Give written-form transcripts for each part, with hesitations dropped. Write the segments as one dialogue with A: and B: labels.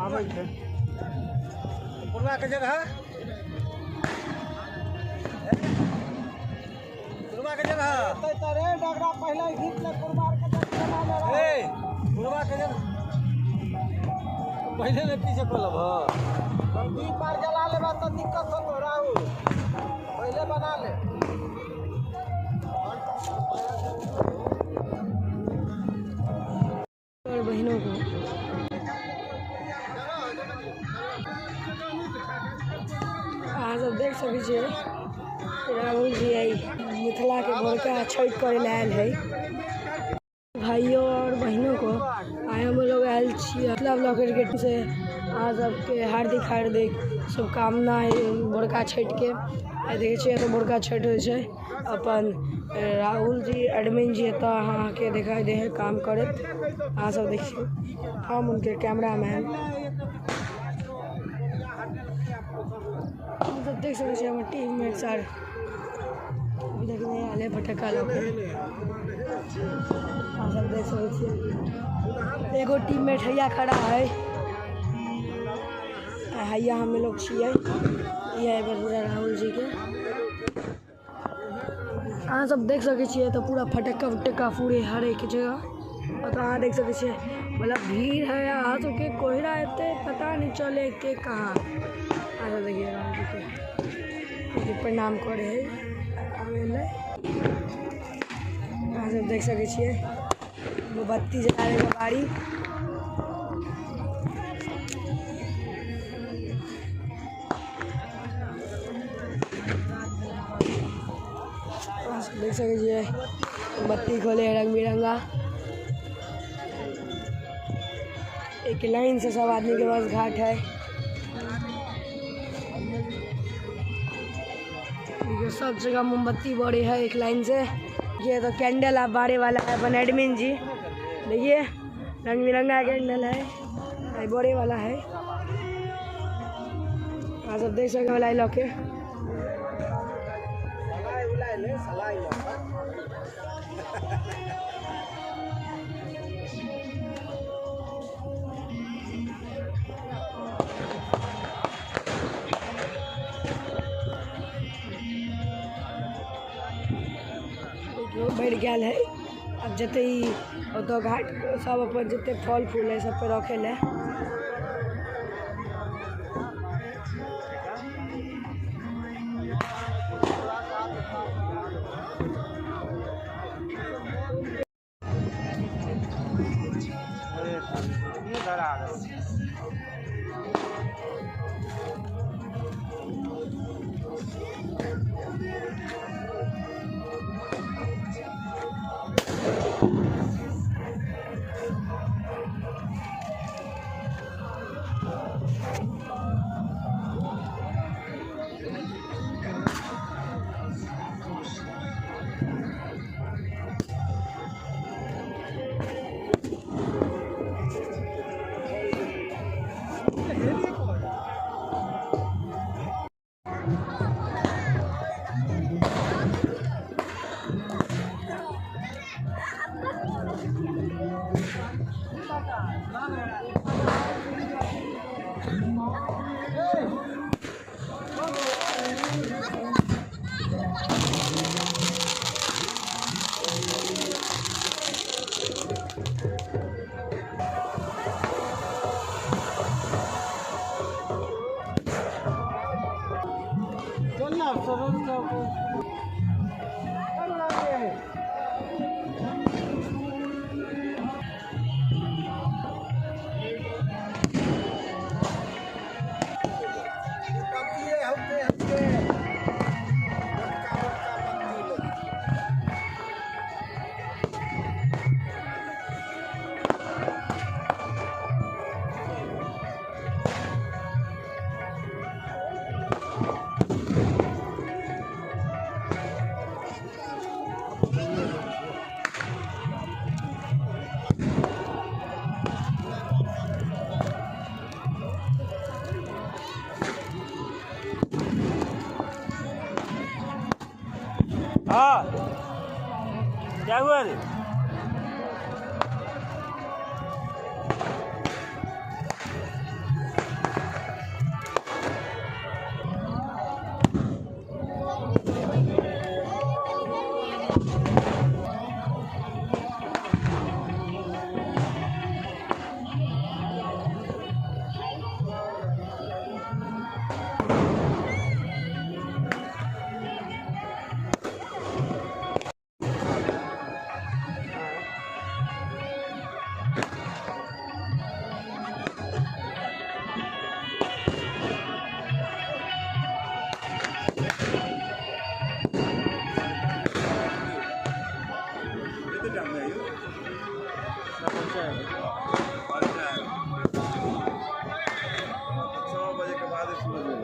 A: आबै छै पुरवा के जगह, पुरवा के जगह रे डगरा पहले घीच ले, पुरवा के जगह ए पुरवा के जगह पहले ने पीछे कोलब ह दीप बार जला लेबा त दिक्कत होतो राहुल, पहले बना ले।
B: और बहनों को अहाँ सब देख सकै छियै राहुल जी आई मिथिला के बड़का छठि करे ला आयल है। भाइयों और बहनों को आइ हम लोग आयल छियै मिथिला ब्लॉगर के से अहाँ सबके हार्दिक हार्दिक शुभकामना बड़का छठि के। आइ देखै छियै एतऽ बड़का छठि होइ छै। अपन राहुल जी एडमिन जी एतऽ अहाँके दिखाई दे है काम करैत, अहाँ सब देखियौ हम उनके कैमरामैन। हम सब देख सकै छियै हमर टीम मेट सर अभी तक नहि आयल है फटक्का लऽ के। अहाँ सब देख सकै छियै एगो टीम मेट हैया खड़ा है, हैया हम लोग छियै। यह है पूरा राहुल जी के। अहाँ सब देख सकै छियै तऽ पूरा फटक्का उटक्का पूरे हर एक जगह। और अहाँ देख सकै छियै मतलब भीड़ है, अहाँ सबके कोहरा एते पता नहीं चले के कहाँ। अहाँ सब देखिए राहुल जी के प्रणाम करे है आबै ले। अहाँ सब देख सकै छियै मोमबत्ती जलाबै के बारी। देख सकै छियै बत्ती खोले रंग बिरंगा, एक लाइन से सब आदमी के पास घाट है। ये सब जगह मोमबत्ती बड़े है एक लाइन से। ये तो कैंडल आप बारे वाला है अपन एडमिन जी, देखिए रंग बिरंगा कैंडल है, बड़े वाला है। आप सब देख सके वाला लौके बढ़ गया है। अब जते ही ओतऽ घाट सब अपन जते फल फूल है सब पे रखे ले।
A: क्या हुआ रे?
C: बजे के बाद शुरू।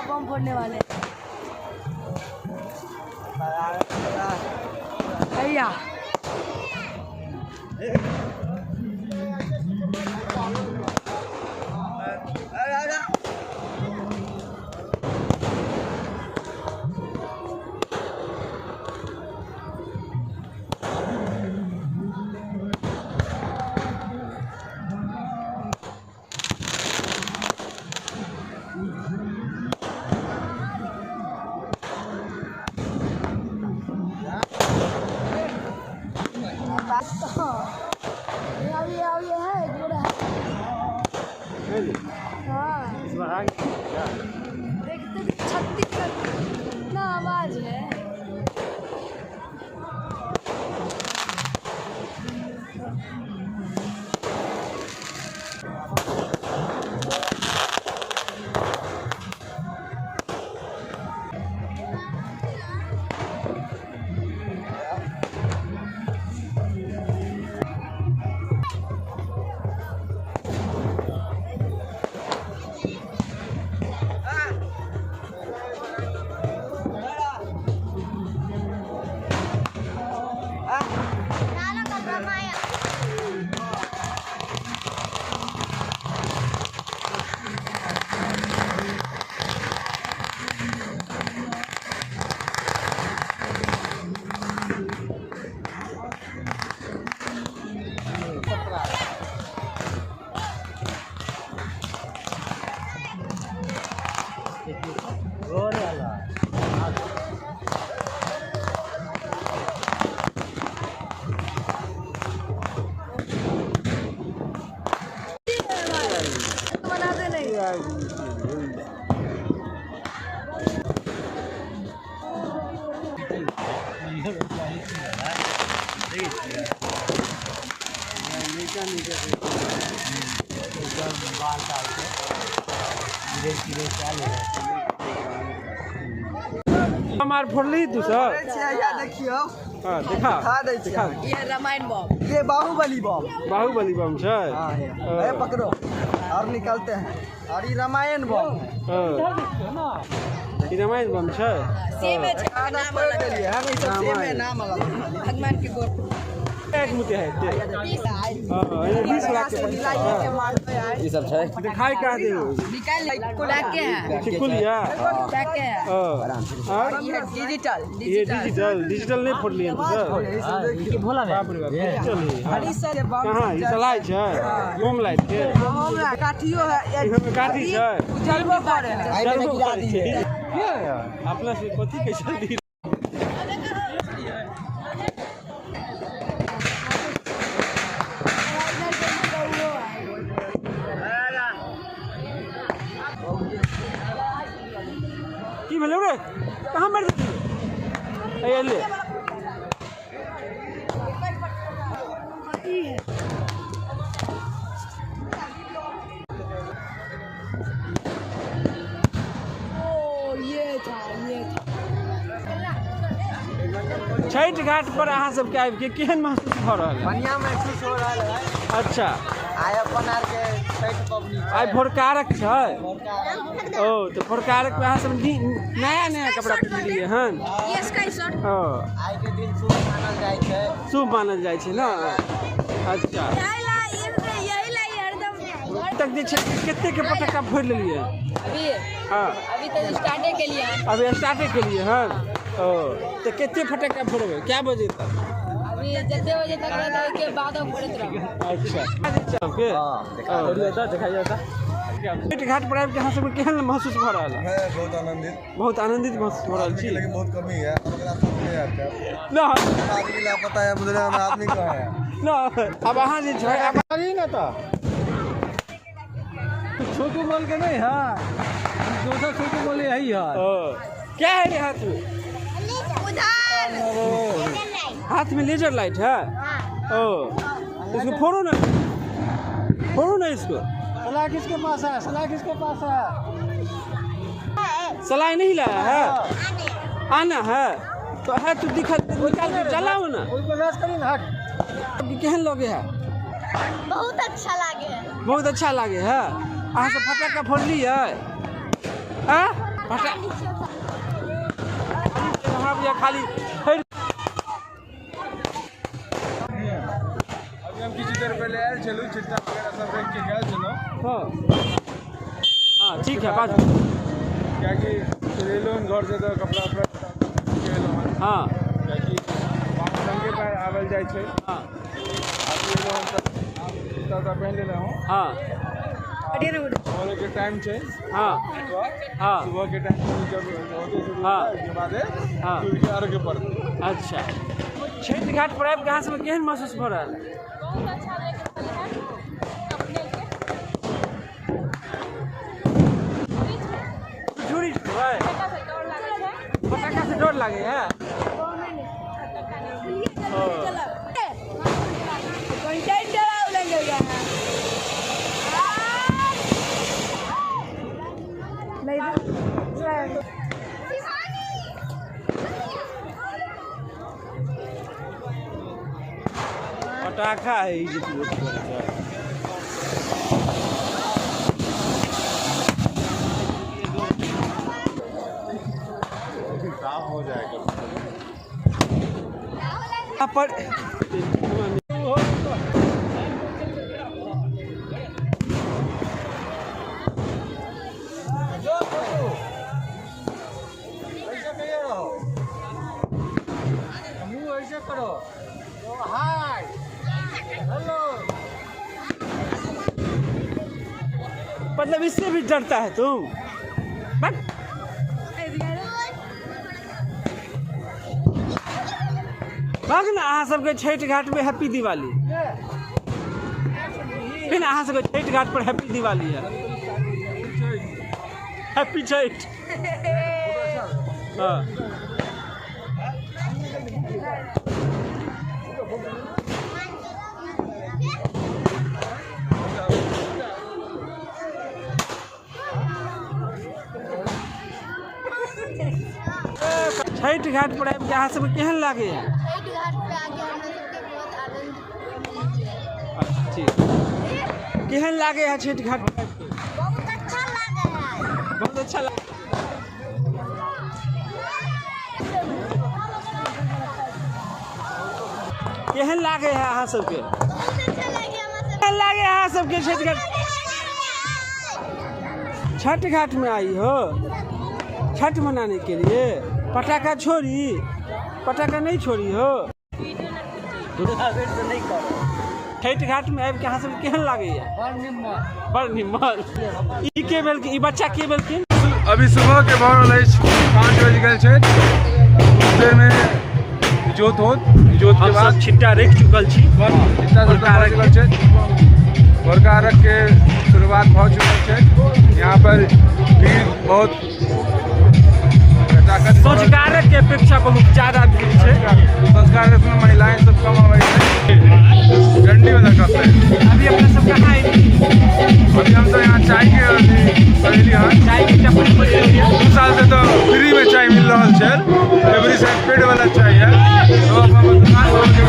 B: बम फोड़ने वाले भैया। अभी है जोड़ा है। हाँ देखते छत्तीस का इतना आवाज है। बनाते नहीं।
A: हमार फोड़ली तू सर।
D: देखियो
A: हां देखा
D: दै
A: देखा।
B: ये रामायण बम,
D: ये बाहुबली बम,
A: बाहुबली बम छै।
D: हां ये पकड़ो और निकलते हैं। और ये रामायण बम,
A: हां ई रामायण बम छै।
B: सेम है, नाम अलग
D: है, हम सब सेम है, नाम अलग।
B: भगवान के गोर।
C: टाका के मुते है 20 लाख के
D: ई सब छै
C: दिखाई का दे
E: के है
C: चिकुलिया
E: के है
C: और
E: ये डिजिटल।
C: ये डिजिटल डिजिटल नहीं फोड़लिए सर।
A: भोला
C: बाप रे बाप, डिजिटल है। कहाँ ई चलाइ छै होम लाइट के?
E: काठियो है,
C: काठी छै,
E: जलबो करे है।
C: जलबो करै छै। अपना से कथी कैसे दी? की भेलै रे? कहाँ मारि देलियै? ले
B: ये था, ये था।
C: छठि घाट पर अहाँ सबके आबि के केहन महसूस भऽ रहल है?
A: बढ़िया महसूस हो रहा है।
C: अच्छा।
A: आइ अपन आर के छठि पबनी छै।
C: आइ भोरकारक छै। ओ तऽ भोरकारक पे अहाँ सब नया नया कपड़ा पहिरलियै हन? ओ
A: आइ के दिन शुभ मानल जाइ छै।
C: शुभ मानल जाइ छै ने। अच्छा, तक जे छै कते के पटाखा फोड़ि लेलियै?
E: अभी।
C: हाँ,
E: अभी तो स्टार्टे के लिए।
C: अभी स्टार्टे केलियै हन। ओ तऽ कते फटाका फोड़बै, कए बजे तक?
E: अभी जते बजे तक रहतै ओहिके बाद फोड़ैत रहब।
C: अच्छा, छठि घाट पर आबि के अहाँ सबके केहन महसूस भऽ रहल है?
F: बहुत आनंदित।
C: बहुत आनंदित महसूस भऽ रहल छी,
F: लेकिन बहुत कमी है।
C: ना
F: आदमी लापता है, बुझले हम आदमी कहाँ है
C: ना। अब अहाँ जे छै आब
A: ना तो छोटू बोल के नहीं है, दोसर छोटू बोले यही है।
C: ओ क्या है रे हाथ में?
G: उधर।
C: हाथ में लेजर लाइट है। ओ इसको फोड़ो ना, फोड़ो ना इसको।
A: सलाह किसके पास है? सलाह किसके पास है?
C: सलाह नहीं लाया है, आना है तो है तो दिखा निकाल के जलाओ ना।
A: करी ना, हट।
C: केहन लगे है?
G: बहुत अच्छा लागे है।
C: बहुत अच्छा लागे है। अहाँ सब फटाका फोड़लियै? हाँ, फटा हमरा बुझाय खाली फेर।
F: अभी हम किछु देर पहले आयल छलहुँ, चिट्टा वगैरह सब रख के गेल छलहुँ।
C: हाँ हाँ, ठीक है बात।
F: कियाकि एलहुँ घर से तऽ कपड़ा उपड़ा के एलहुँ हन।
C: हाँ।
F: कियाकि नंगे पैर आबल जाइ छै।
C: हाँ।
F: अभी एलहुँ हन तऽ जूता उता पहिन लेलहुँ।
C: हाँ।
F: भोरे के टाइम छै।
C: हाँ हाँ।
F: सुबह के टाइम जब होते शुरू,
C: हाँ।
F: ओहिके बादे
C: हाँ।
F: सूर्य के अर्घ पड़तै।
C: अच्छा, छठि घाट पर आबि के अहाँ सबके केहन महसूस भऽ रहल है?
H: बहुत अच्छा लागि रहल है अपने के।
C: झूरी छै?
H: फटाका से डर लागै छै।
C: पटाखा से डर लागे है? पटाखा है ई जे करै छै।
F: साफ हो जाएगा।
C: यहाँ पर
A: ऐसे नहीं रहो, मुँह ऐसे करो, हाय हेलो।
C: मतलब इससे भी डरता है तुम? बट भाग ना। अहाँ सबके छठि घाट में हैप्पी दिवाली। फिर अहाँ सबके छठि घाट पर हैप्पी दिवाली है, हैप्पी छठि। हाँ। छठि घाट पर आबि के अहाँ सबके केहन लागैया?
G: छठ घाट पे आके हमरा सबके बहुत आनंद मिलै छै।
C: अच्छा, ठीक। केहन लागे है छठि घाट पर आबि के?
G: बहुत अच्छा लागे है।
C: बहुत अच्छा लागे। केहन लागे है अहाँ सबके? केहन लागे है अहाँ सबके छठ घाट? छठ घाट में आई हो छठ मनाने के लिए? पटाखा छोड़ी? पटाखा नहीं छोड़ी हो? छठ घाट में आबि के अहाँ सबके केहन लागैया? बड़ निमन। ई के भेलखिन? ई बच्चा के भेलखिन?
F: अभी सुबह के भऽ रहल अछि 5 बजि गेल छै। देर में इजोत होत, इजोत के
C: हम
F: बाद
C: सब छिट्टा रखि चुकल छी।
F: छिट्टा सब भऽ चुकल छै। भोरका अर्घ के शुरुआत भऽ चुकल छै। यहाँ पर भीड़ बहुत खचाखच।
C: सँझुका अर्घ के अपेक्षा बहुत ज्यादा भीड़ छै।
F: सँझुका अर्घ में महिलाएं सब कम आबै छै। डंडी वाला कप है।
C: अभी अपना सब कहाँ अयली?
F: अभी हम तो यहाँ चाय के अभी बनेली हन।
C: चाय के टपरी पर एलियै।
F: 2 साल से तो फ्री में चाय मिल रहा है। एवरी साइड पेड़ वाला चाय है। तो अब हम दुकान खोल के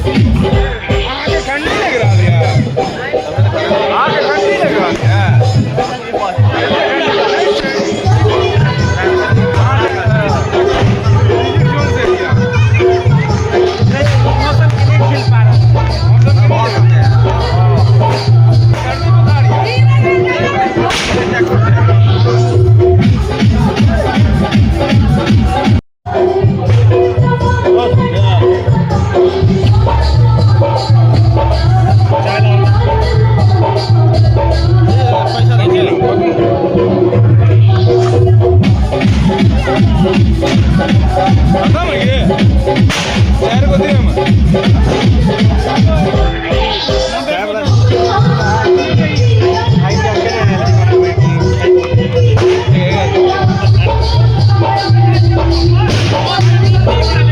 F: आगे ठंडी लग रहा है यार। आगे ठंडी लग रहा है।
C: मौसम के नहीं झेल पा रहा।
F: खत्म है ये चार को दिए हम।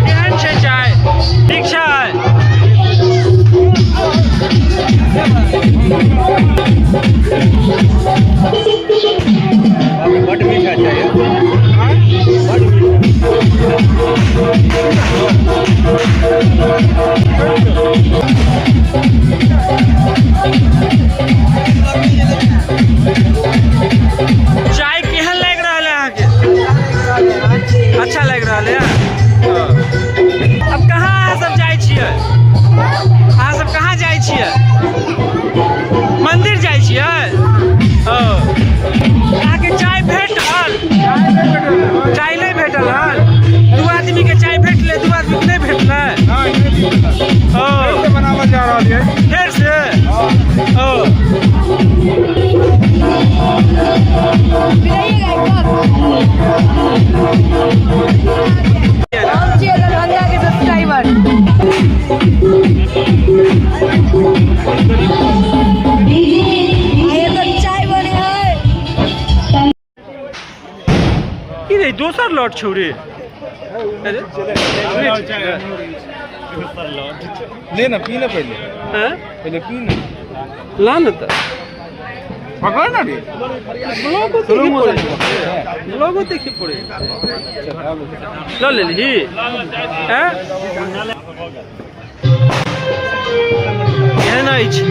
C: केहन छै चाय? ठीक छै?
D: बड मीठा चाय।
C: चाय केहन लागि रहल है अहाँके? अच्छा लागि रहल है। अब कहाँ अहाँ सब जाइ छियै? अहाँ सब कहाँ जाइ छियै? मंदिर जाइ छियै? ओ अहाँके चाय भेटल? चाय नहि भेटल हन? 2 आदमी के चाय भेटलै, 2 आदमी के नहि भेटलै? ओ
F: बनावल जा रहल है
C: फेर से। ओ
E: हम छियै दरभंगा के सब्सक्राइबर।
B: ये तो चाय बने है।
C: की रे दोसर लॉट छौ रे? अरे
F: ले ना, पी ना पहले।
C: हैं?
F: पहले पी ना।
C: ला ना त।
F: पकड़ ना रे।
C: ब्लॉगो देखे पड़े, ब्लॉगो देखे पड़े। ल लेलही? हैं? केहन अछि?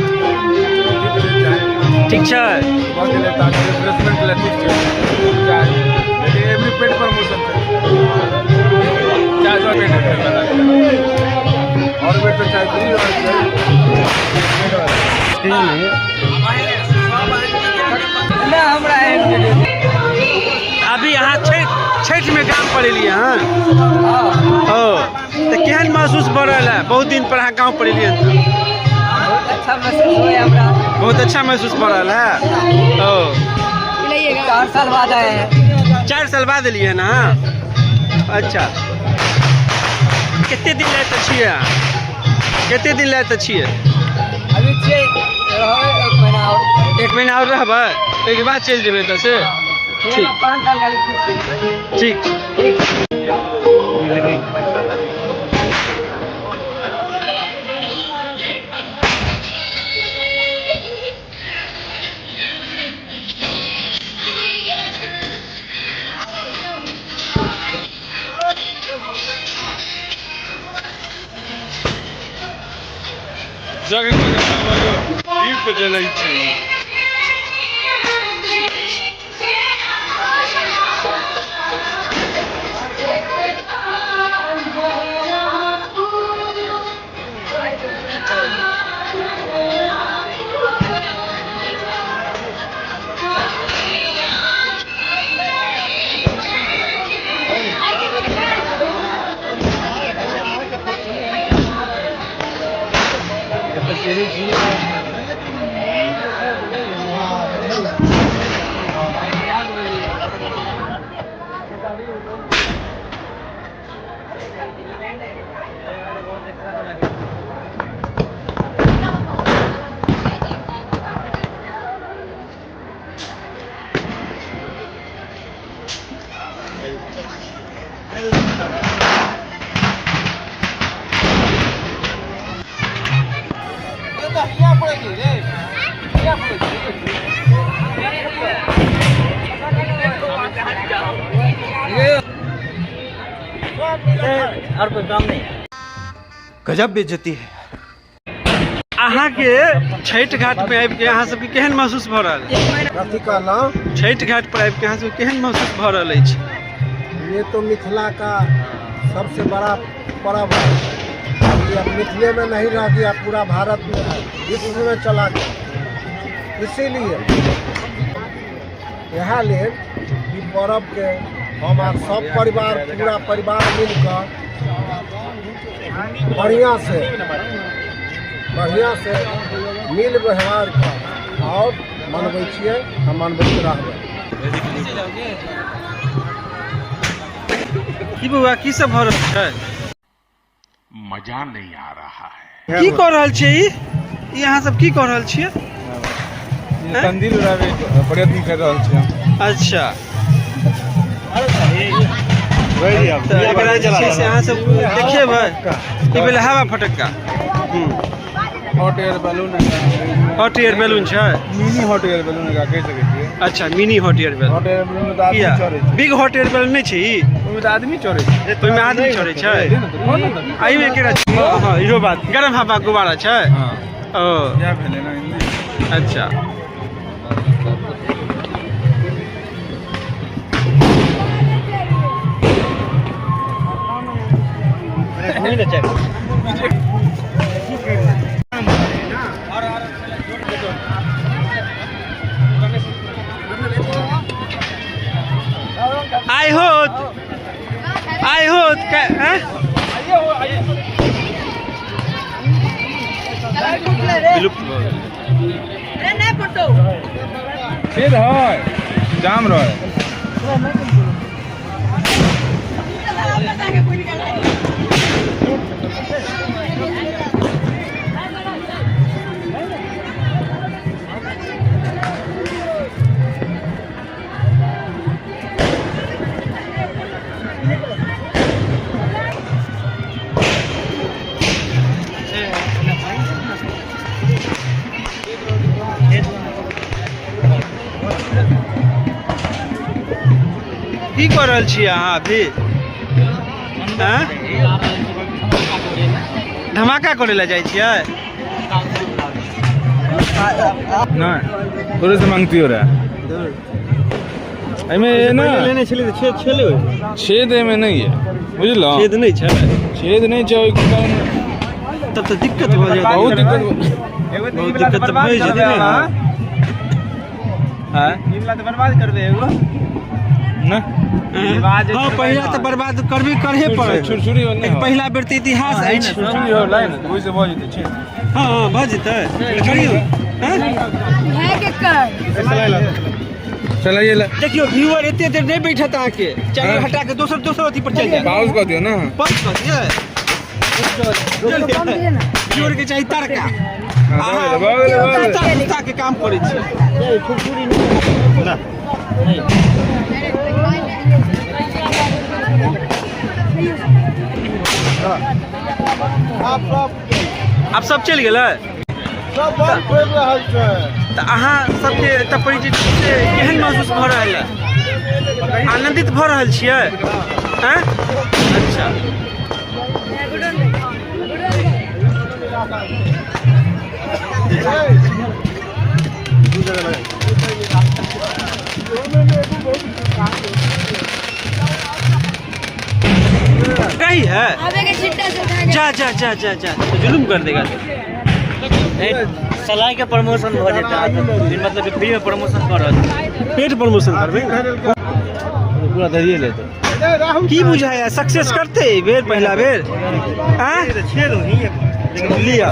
C: ठीक छै?
F: भऽ गेलै तऽ रिफ्रेशमेंट लए ठीक छै चाय, लेकिन एवरी पेट प्रमोशन छै। चाय सौ पेट और पेट पे चाय फ्री रहल छै।
C: अभी अहाँ छठि में गाम पर एलियै हन? ओ तऽ केहन महसूस भऽ रहल है? बहुत दिन पर अहाँ गाँव पर एलियै हन।
E: बहुत अच्छा महसूस होय हमरा।
C: बहुत अच्छा महसूस भऽ रहल है। ओ
E: 4 साल बाद आए हैं।
C: 4 साल बाद एलियै हन अहाँ? अच्छा, कते दिन लए तऽ छियै अहाँ? कते दिन लए तऽ छियै?
E: अभी छियै रहबै 1 महीना और।
C: 1 महीना और रहबै, ओहिके बाद चलि जेबै एतऽ से? ठीक।
E: 5 साल खाली।
C: ठीक।
F: जगह। दीप जलै छै।
D: गजब बेइज्जती है।
C: अहाँके छठि घाट पे आबि के अहाँ सबके केहन महसूस भऽ रहल है?
A: कथी कहलहुँ?
C: छठि घाट पर आबि के अहाँ सबके केहन महसूस भऽ रहल अछि?
A: ये तो मिथिला का सबसे बड़ा पर्व है। ये अब मिथिले में नहीं रह गया, पूरा भारत में है, विश्व में चला गया। इसीलिए यहाँ लेल ई पर्व के हमार सब परिवार, पूरा परिवार मिलकर बढ़िया से मिल व्यवहार कर और मनबै छियै आ मनबैत रहबै।
C: की बौआ, की सब भऽ रहल छै?
I: मजा नहीं आ रहा है।
C: की कऽ रहल छियै ई? ई अहाँ सब की कऽ रहल छियै?
F: कंदील उड़ाबै के प्रयत्न कर रहल छी हम।
C: अच्छा, तऽ एकरा जे छै से अहाँ सब देखेबै। ई भेलै हवा फटक्का,
F: hot air balloon.
C: Hot air balloon छै।
F: मिनी हॉट एयर बैलून एकरा कहि सकै छियै।
C: अच्छा, mini hot air balloon.
F: Hot air balloon में तऽ आदमी
C: किया
F: चढ़ै छै।
C: बिग हॉट एयर बैलून नहि छै ई?
F: ओहिमे तऽ आदमी चढ़ै छै।
C: ओहिमे आदमी चढ़ै छै।
F: कोन ने?
C: एहिमे केकरा? हँ, इहो बात। गरम हवा गुब्बारा छै।
F: हँ।
C: ओ
F: इएह भेलै ने हिंदी।
C: अच्छा, आइ होत, आइ होत हैं? विलुप्त भऽ गेल।
F: छेद है, जाम रहे।
C: की कऽ रहल छियै अहाँ अभी? आँय? धमाका करै लए जाइ छियै?
F: नहीं, तोरे से मांगती हो रहा है। एहिमे ना
C: लेने छलियै तऽ छेद छलै ओहिमे।
F: छेद एहिमे नहि है, बुझलहुँ?
C: छेद नहि छै।
F: छेद नहि छै, ओहिके कारण
C: तब तऽ दिक्कत भऽ जायत।
F: बहुत दिक्कत।
C: बहुत दिक्कत तऽ भऽ जेतै ने। आँय?
F: ना।
C: हँ, पहिला तऽ बर्बाद करबे करहे पड़त।
F: छुरछुरी हो नहि।
C: पहिला बेर तऽ इतिहास अछि।
F: छुरछुरी हो लाइन, ओहिसँ भऽ जेतै छेद।
C: हँ, भऽ जेतै, करियौ। आँय?
E: है के कर।
F: चलाइए ला।
C: देखियौ व्यूअर, एते देर नहि बैठत अहाँके। चैनल हटा के दोसर दोसर अथी पर चलि जायत।
F: पाउज कऽ दियौ ने।
C: बंद कऽ दियै। व्यूअर के चाही तड़का।
F: भऽ गेलै, भऽ गेलै, भऽ गेलै।
C: कुत्ता कुत्ता के काम करै छी।
A: आब सब
C: आब सब चलि गेलै।
A: सब बंद पड़ि रहल छै।
C: तऽ अहाँ सबके एतऽ परिचित से केहन महसूस भऽ रहल है? आनंदित भऽ रहल छियै? आँय? अच्छा। कही है
G: आबे के छिट्टा से उठा के
C: जा जा जा जा जा तो जुलुम कर देगा
J: सलाइ के प्रमोशन भऽ जेतै, मतलब कि फ्री में प्रमोशन करत।
C: पेट प्रमोशन करबै।
J: पूरा धरिए लेतै।
C: की बुझाया, सक्सेस करते एहि बेर? पहिला बेर आँ लिअ,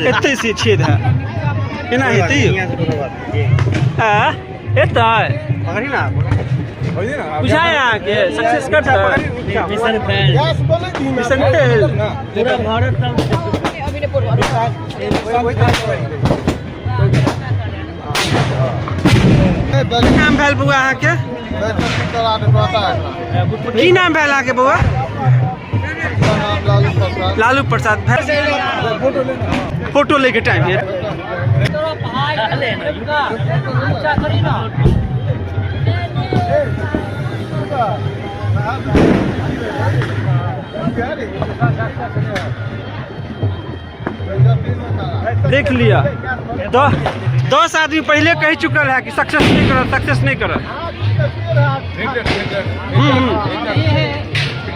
C: एते से छेद है, केना हेतै यौ? आ एतै बुझाया अहाँके सक्सेस करतै?
J: Mission fail.
C: Mission fail.
J: पूरा भारत।
C: की नाम भेल बौआ अहाँके? की नाम भेल अहाँके बौआ? लालू प्रसाद भेल। फोटो लैके टाइम ये। देख लिया, 10 आदमी पहले कह चुकल है कि सक्सेस नहीं करत, सक्सेस नहीं करत।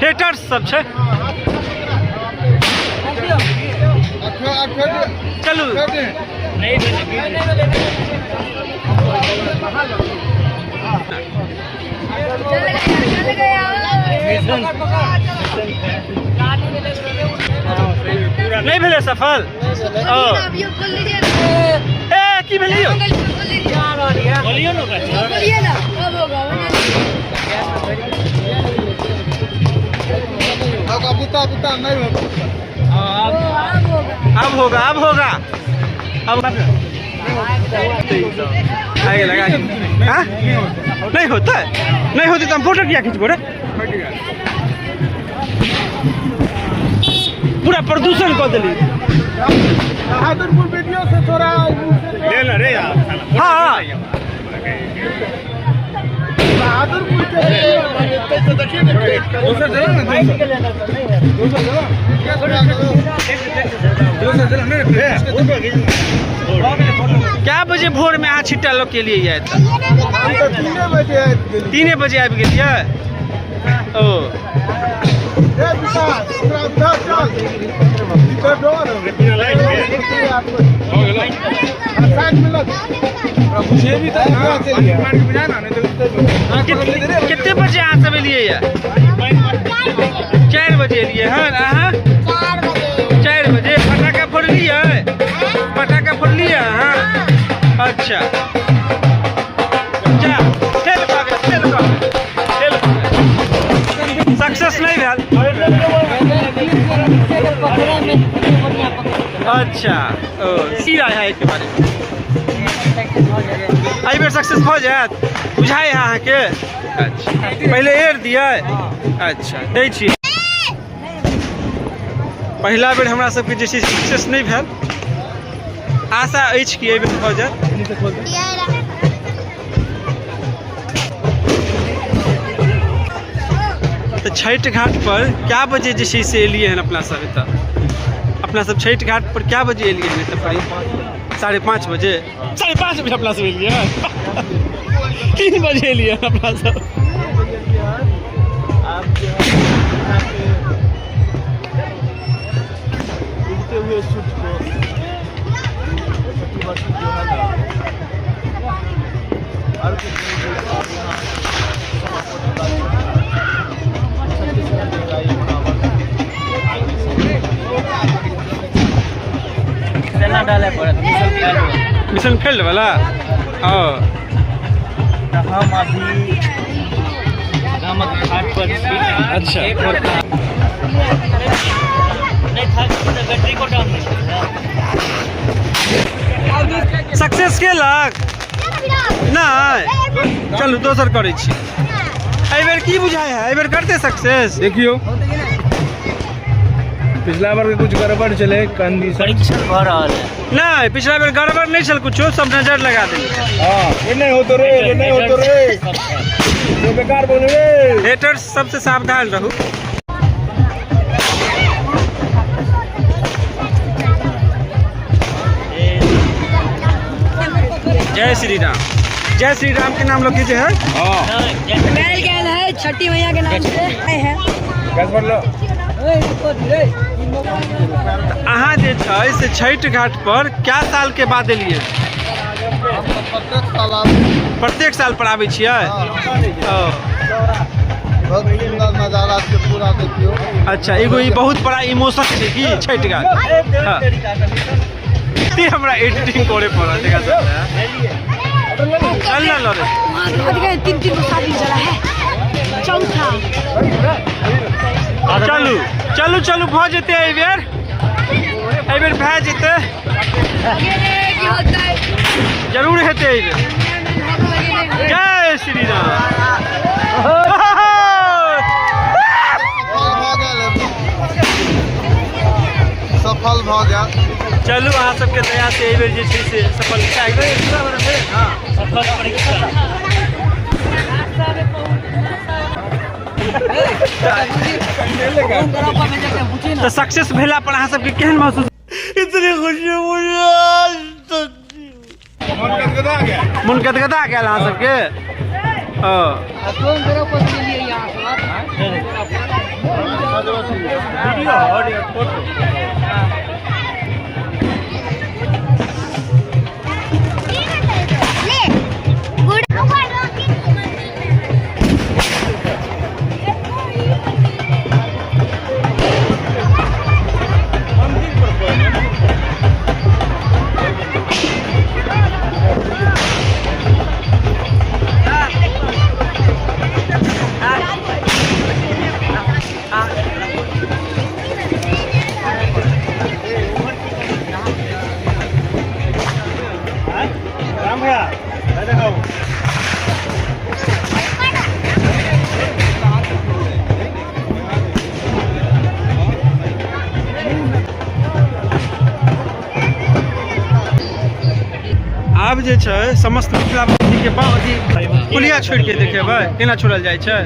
C: हेटर्स सब छै। चलू।
G: चल गया, चल गया।
C: नहीं भेलै सफल। ओ
G: अभी खोल दीजिए।
C: ए, की भेलै यौ?
G: खोल दीजिए।
J: बोलियो ने ओकरा।
G: खोलिए ना, कब होगा? अब होगा।
C: अब होगा, अब होगा, अब आगे लगा। हाँ, नहीं होता है, नहीं होती तो हम फोटो किया खींचबो रे? पूरा प्रदूषण कऽ देली।
A: बहादुरपुर वीडियो से थोड़ा
F: ले ना रे यार।
C: हाँ।
A: बहादुरपुर के
F: दोसर चला ना, दोसर चला, दोसर चला नहीं रे।
C: क्या बजे भोर में अहाँ छिट्टा लऽ के लिए आए?
A: हम तो 3 बजे आबि गेली।
C: 3 बजे आबि गेलियै? ओ
A: ए विकास, ओकरा उधर चल, इधर डर।
F: हो गेलो।
A: साइड में लग।
F: ये भी तो मार के बजा ना, नहीं तो
C: कते बजे अहाँ सब एलियै? ये 4 बजे एलियै हन। अहाँ?
G: 4 बजे।
C: 4 बजे। फटाका फोड़लियै? फटाका फोड़लियै अहाँ? अच्छा, जा, फेल भऽ गेल, फेल भऽ गेल, फेल भऽ गेल, सक्सेस नहि भेल। अच्छा, ओ की राय है एहिके बारेमे? एहि बेर सक्सेस भऽ जायत बुझाइ है अहाँके? अच्छा, पहिले एर दियै? अच्छा, दै छी। पहिला बेर हमरा सबके जे छै सक्सेस नहि भेल। आशा अछि कि एहि बेर भऽ जायत। तऽ छठि घाट पर कए बजे जे छै से एलियै हन अपना सब एतऽ? अपना सब छठि घाट पर कए बजे एलियै हन एतऽ पर? 5:30 बजे। 5:30 बजे अपना सब एलियै हन। 3 बजे एलियै हन अपना सब।
D: आप जो है यहाँ के उगते हुए सूरज को प्रतिवर्षित जो है ना अर्घ देने के लिए यहाँ समर्पण होता है। छत्तीसगढ़ का ये महापर्व।
J: सेना डाले पड़त, मिशन फेल हुआ।
C: मिशन फेल्ड वाला ओ।
J: तऽ हम अभी गामक घाट पर छी। नहीं था तऽ बैटरी को डाउन नहीं।
C: सक्सेस केलक नहि। चलू, दोसर करै छी। एहि बेर की बुझाइ है, एहि बेर करते सक्सेस?
F: देखियो, पिछला बार के कुछ गड़बड़ चले कंडीशन।
J: परीक्षण भऽ रहल है।
C: नहि, पिछला बेर गड़बड़ नहि छल कुछो, सब नजर लगा देली।
F: हाँ, ये नहीं हो तो रे, ये नहीं हो तो रे, ये बेकार बोले रे।
C: हेटर्स सबसे सावधान रहू। जय श्री राम, जय श्री राम के नाम लोग जे है।
B: गायल गेल है छठी मैया के नाम से है।
C: अहाँ जे छै से छठि घाट पर क्या साल के बाद एलियै? प्रत्येक साल पर आबै छियै? ओ।
A: बहुत सुंदर नजारा छै पूरा देखियौ।
C: अच्छा, एगो ई बहुत बड़ा इमोशन छै कि छठि घाट। हाँ। ई हमरा एडिटिंग करे पड़त एकरा सब। चल ना लड़े।
B: वहाँ के गए तीन तीन को शादी चला है चौथा।
C: चलू चलू चलू, भऽ जेतै एहिबेर, एहिबेर भए जेतै, जरूर हेतै एहिबेर। जय श्री राम।
A: सफल भऽ गेल।
C: चलू, अहाँ सबके दया से एहिबेर जे छै से सफल भए गेल। तऽ सक्सेस भेला पर अहाँ सबके केहन महसूस? इतनी खुशी मुझे आज तक। मन गदगदा गेल अहाँ सबके। ओ
G: ले गुड।
C: आब जे छै समस्त मिथिला के अथी पुलिया छोड़ि के देखेबै केना छोड़ल जाइ छै।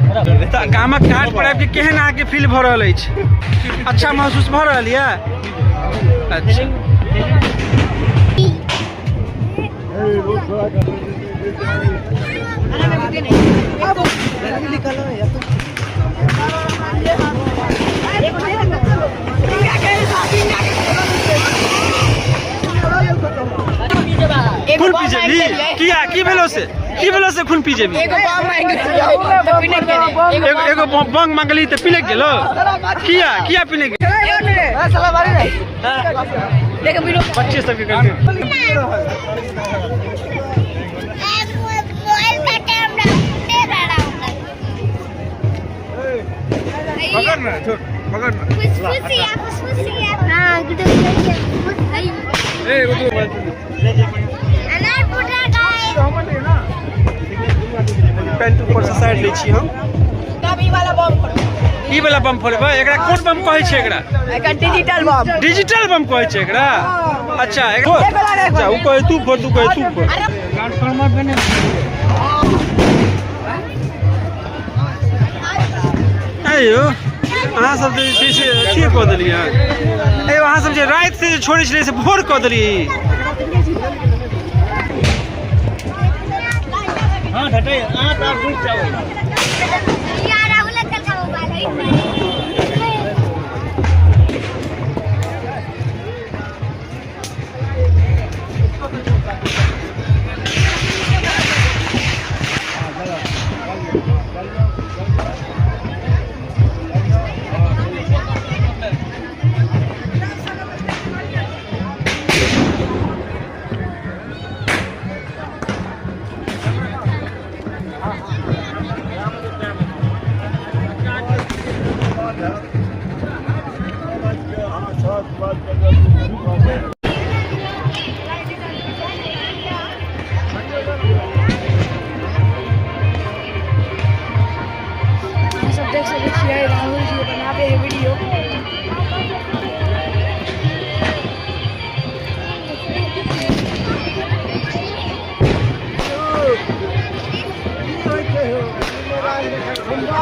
C: तऽ गामक घाट पर आबि के केहन अहाँके फील भऽ रहल अछि? अच्छा महसूस भऽ रहल यऽ? अच्छा। खून पी जेबी? किया, की भेलो से, की भेलो से खून पी जेबी? एगो एगो बंग मांगली तऽ पिलक गेलो? किया, किया पिलक गेलो? बच्चे सबके करके
G: मोबाइल का कैमरा दे रहा हूँ।
F: पकड़ ना, छोड़, पकड़ ना।
G: फुसफुसिया फुसफुसिया। हाँ, गुड।
F: ए वो तो
G: अनार फूटा गाइस।
C: पैंट ऊपर से साइड लै छी हम। ई वाला बम फोड़बै? एकरा कोन बम कहै छै एकरा?
B: डिजिटल बम।
C: डिजिटल बम कहै छै एकरा? अच्छा, अच्छा, ओ कहै तू फोड़, तू कहै तू फोड़। आइयो अहाँ सब जे छै से अथिए कऽ देलियै। अयो, अहाँ सब जे राति से जे छोड़ै छलियै से भोर कऽ देलियै।
G: यार, राहुल अंकल का मोबाइल है।
B: अहाँ सब देख सकै छियै, राहुल जी बनाबे है video.
G: Rahul uncle, Rahul uncle, video.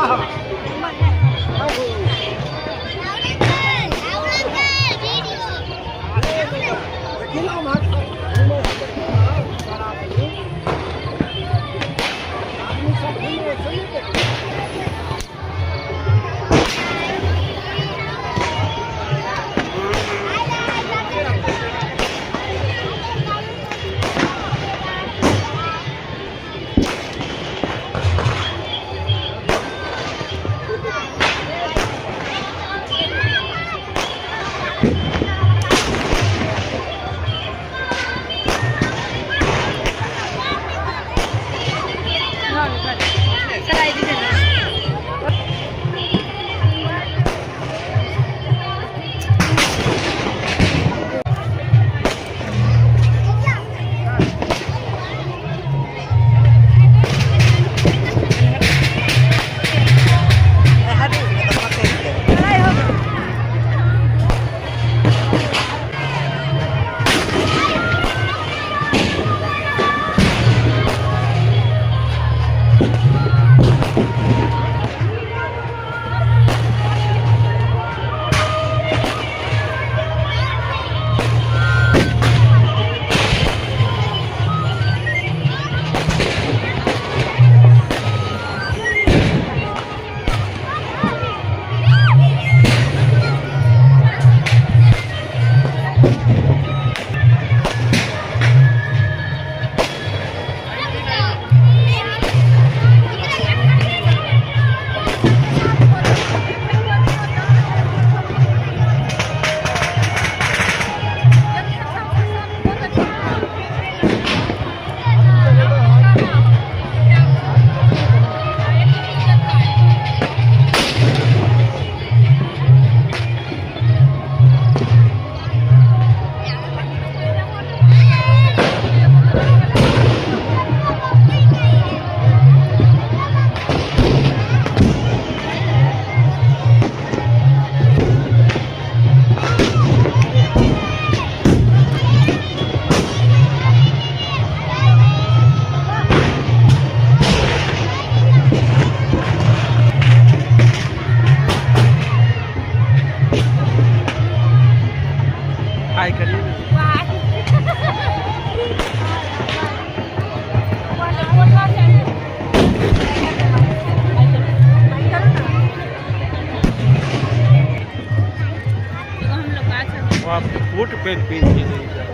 C: बाप रे, कोट पैंट पहिन के जाइ छै।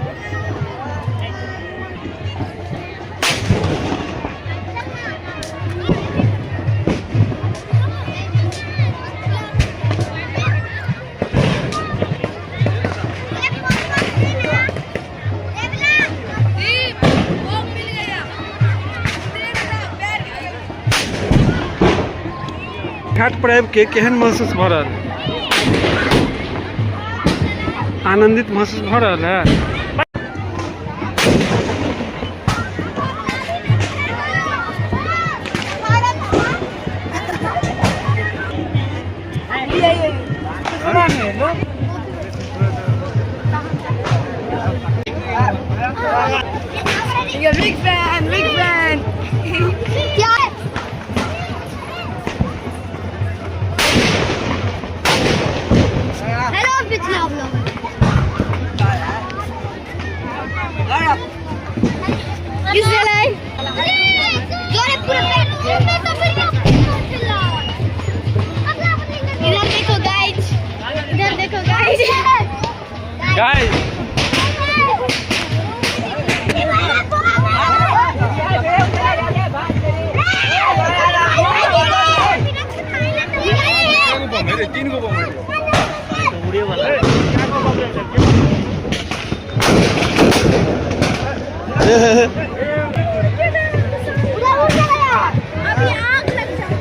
C: घाट पर आबि के केहन महसूस भऽ रहल है? आनंदित महसूस भऽ रहल है?
B: Big fan, big fan.
G: क्या हेलो पिछला ब्लॉग किस जगह जोरे पूरा पेट तो फिर इधर देखो गाइस, इधर देखो गाइस।
C: गाइस,
F: बम है रे, तीन गो बम है रे।
G: अभी आग लग जाए।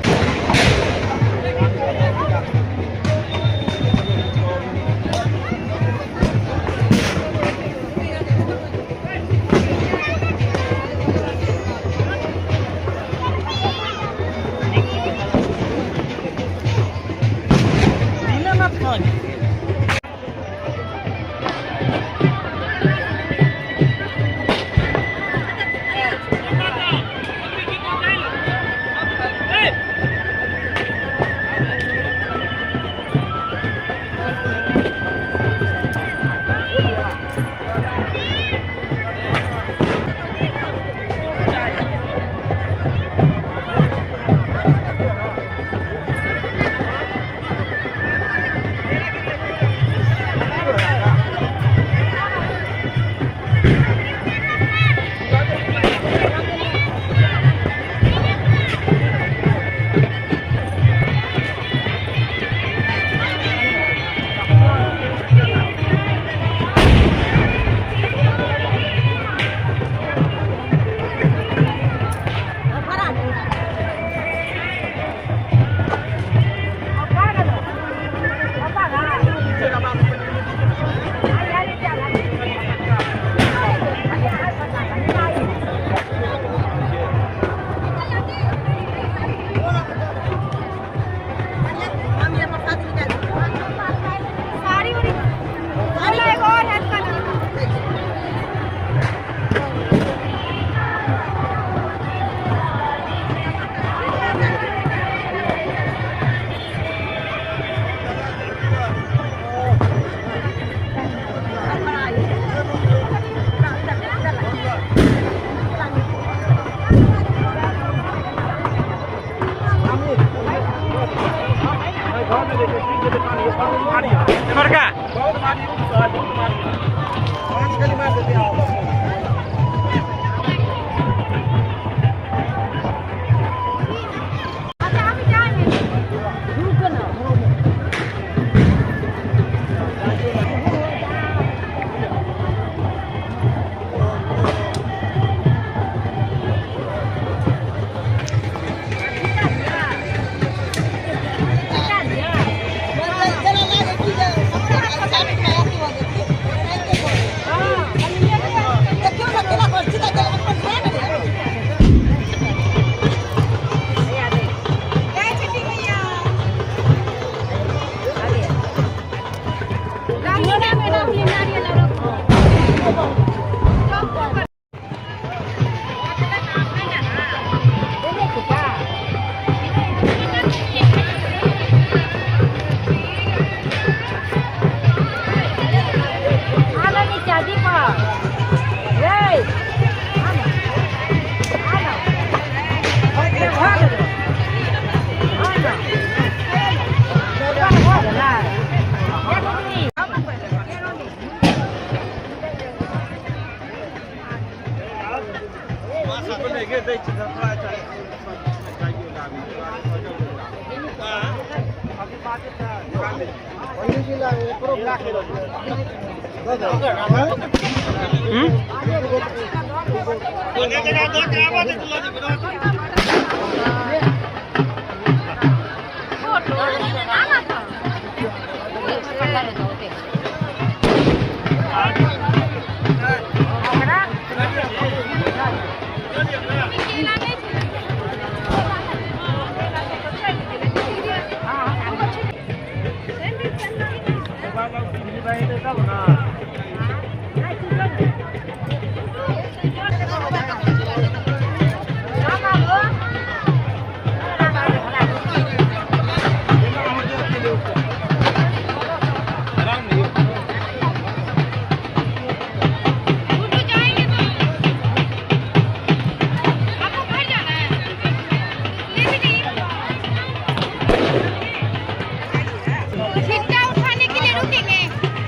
G: छिट्टा उठाने के लिए रुकेंगे,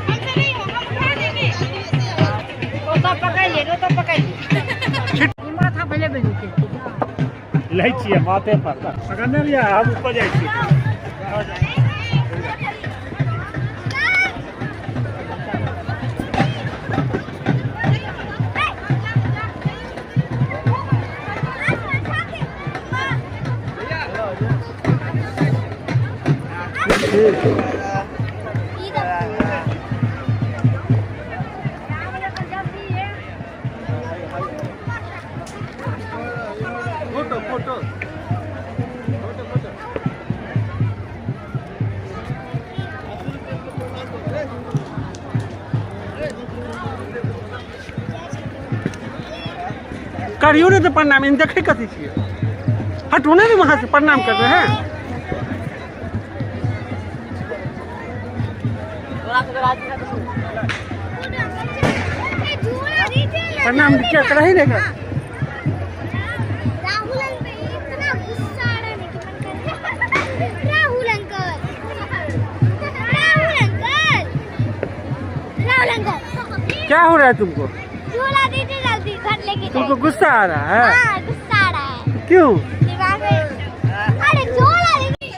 G: हमसे नहीं होगा, हम उठा देंगे।
J: लै छियै माथे पर पकड़ने लिया, हम ऊपर जाइ छियै।
F: Photo photo photo photo.
C: करियो ने तो प्रणाम, इन देखे कथी छियै? हटू ने वहां से, प्रणाम कर रहे हैं। प्रणाम क्या कर रही ने?
G: राहुल अंकल इतना गुस्सा आ रहा है कि मन कर Rahul uncle, Rahul uncle, Rahul uncle.
C: क्या हो रहा है तुमको?
G: झूला दीजिए जल्दी, घर लेके
C: तुमको गुस्सा आ रहा है?
G: हाँ, गुस्सा आ रहा है।
C: क्यों?
G: दिमाग में अरे झूला दीजिए।